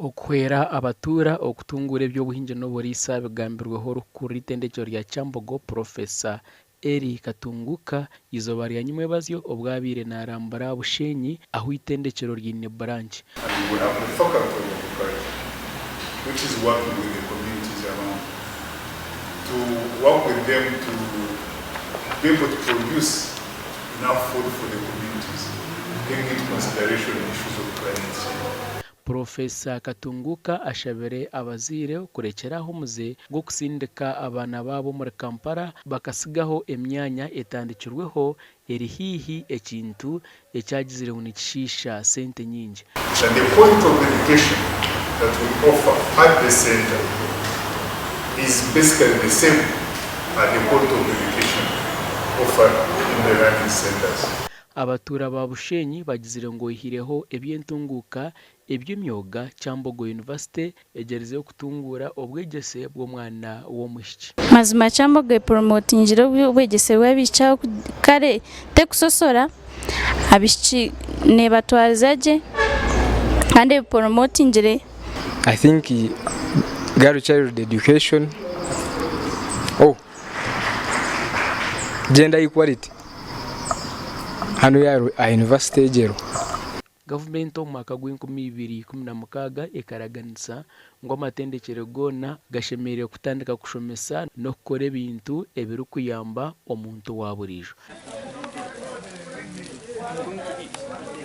Okuhwera abatuura okutunguura eby'obuhingi n'oburiisa bigambirweho orikukurira eitendekyero rya Kyambogo, Purofesa Elly Katunguka eizooba rya nyimwebazyo obu abaire narambura Bushenyi ahu eitendekyero ryine buranki. And we have the faculty of agriculture which is working with the communities around to work with them to be able to produce enough food for the communities taking into consideration issues of climate change. Purofesa Katunguka ashabire abazaire kurekyera aho omuze gw'okusindika abaana baabo omuri Kampala bakasigaho emyanya etandikirweho eri haihi ekintu eki agizire ngu nikishiisha sente nyingi. That the quality of education that we offer at the centre is basically the same as the quality of education offered in the learning centres. Abatuura ba Bushenyi bagizire ngu oihireho eby'entunguuka, eby'emyoga, Kyambogo University egyerizeho kutunguura obwegyese bw'omwana w'omwishiki. Mazima Kyambogo eporomotingire obwegyese bw'abaishiki aho kare tekusosora, abaishiki nebatwariza gye kandi ebiporomotingire. I think girl child education oh gender equality hanu aha university egyo eriho. Gavumenti omu mwaka gw'enkumi ibiri ikumi na mukaaga ekaraganisa ngu amatendekyero goona gashemereire kutandika kushomesa n'okukora ebintu ebirikuyamba omuntu wa buriijo.